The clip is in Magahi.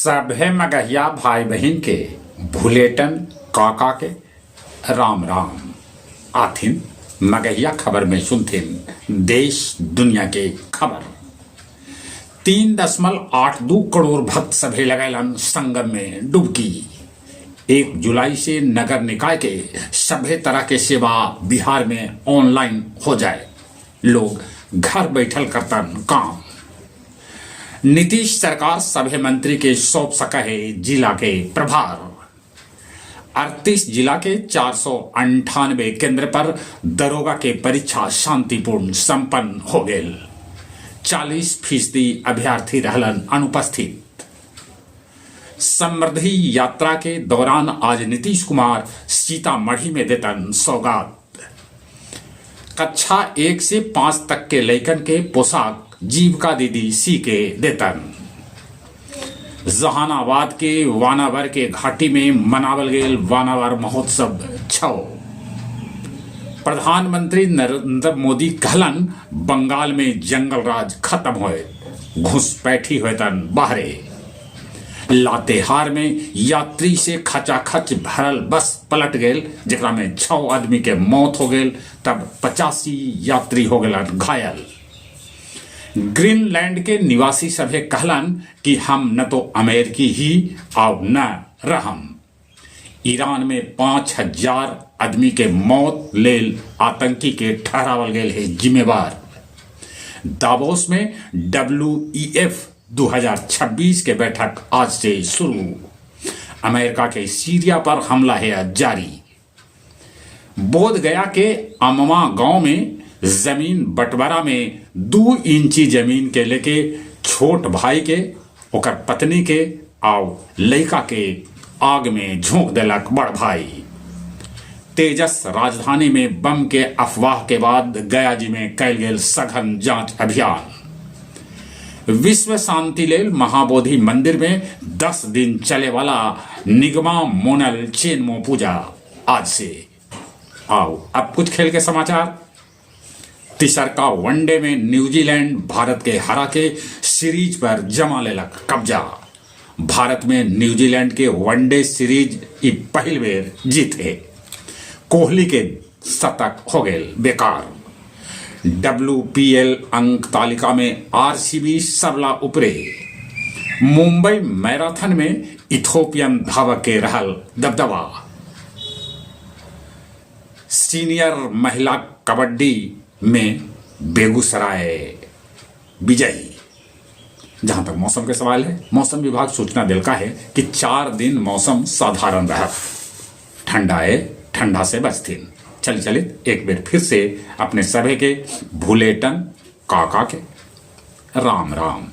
सभे मगहिया भाई बहिन के भुलेटन काका के राम राम। आथिन मगहिया खबर में सुनथिन देश दुनिया के खबर। 3.82 करोड़ भक्त सभे लगैलन संगम में डुबकी। 1 जुलाई से नगर निकाय के सभे तरह के सेवा बिहार में ऑनलाइन हो जाए। लोग घर बैठल करतन काम। नीतीश सरकार सभे मंत्री के सौंप सका है जिला के प्रभार। 38 जिला के 498 केंद्र पर दरोगा के परीक्षा शांतिपूर्ण संपन्न हो गेल। 40% अभ्यर्थी रहलन अनुपस्थित। समृद्धि यात्रा के दौरान आज नीतीश कुमार सीतामढ़ी में देतन सौगात। कक्षा 1 से 5 तक के लइकन के पोशाक जीविका दीदी सी के देतन। जहानाबाद के वानावर के घाटी में मनावल गेल वानावर महोत्सव 6। प्रधानमंत्री नरेंद्र मोदी कहलन बंगाल में जंगल राज खत्म होए, घुसपैठी होतन बाहरे। लातेहार में यात्री से खचाखच भरल बस पलट गेल, जेकरा में 6 आदमी के मौत हो गेल, तब 85 यात्री हो गेलन घायल। ग्रीनलैंड के निवासी सभे कहलन कि हम न तो अमेरिकी ही आव न रहम। ईरान में 5000 आदमी के मौत लेल आतंकी के ठहरावल गेल है जिम्मेवार। दावोस में WEF 2026 के बैठक आज से शुरू। अमेरिका के सीरिया पर हमला है जारी। बोध गया के अमवा गांव में जमीन बंटवारा में 2 इंची जमीन के लेके छोट भाई के, ओकर पत्नी के आव लइका के आग में झोंक देलक बड़ भाई। तेजस राजधानी में बम के अफवाह के बाद गया जी में कैल गेल सघन जांच अभियान। विश्व शांति लेल महाबोधि मंदिर में 10 दिन चले वाला निगमा मोनल चेनमो पूजा आज से। आओ अब कुछ खेल के समाचार। तीसरका वनडे में न्यूजीलैंड भारत के हरा के सीरीज पर जमा लेलक कब्जा। भारत में न्यूजीलैंड के वनडे सीरीज ई पहिल बेर जीत है। कोहली के शतक हो गेल बेकार। WPL अंक तालिका में आरसीबी सबला उपरे। मुंबई मैराथन में इथोपियन धावक के रहल दबदबा। सीनियर महिला कबड्डी में बेगूसराय विजयी। जहां तक मौसम के सवाल है, मौसम विभाग सूचना दिलका है कि 4 दिन मौसम साधारण रहा। ठंडा है, ठंडा से बचतीन। चल चलित एक बार फिर से अपने सभे के भूलेटन काका के राम राम।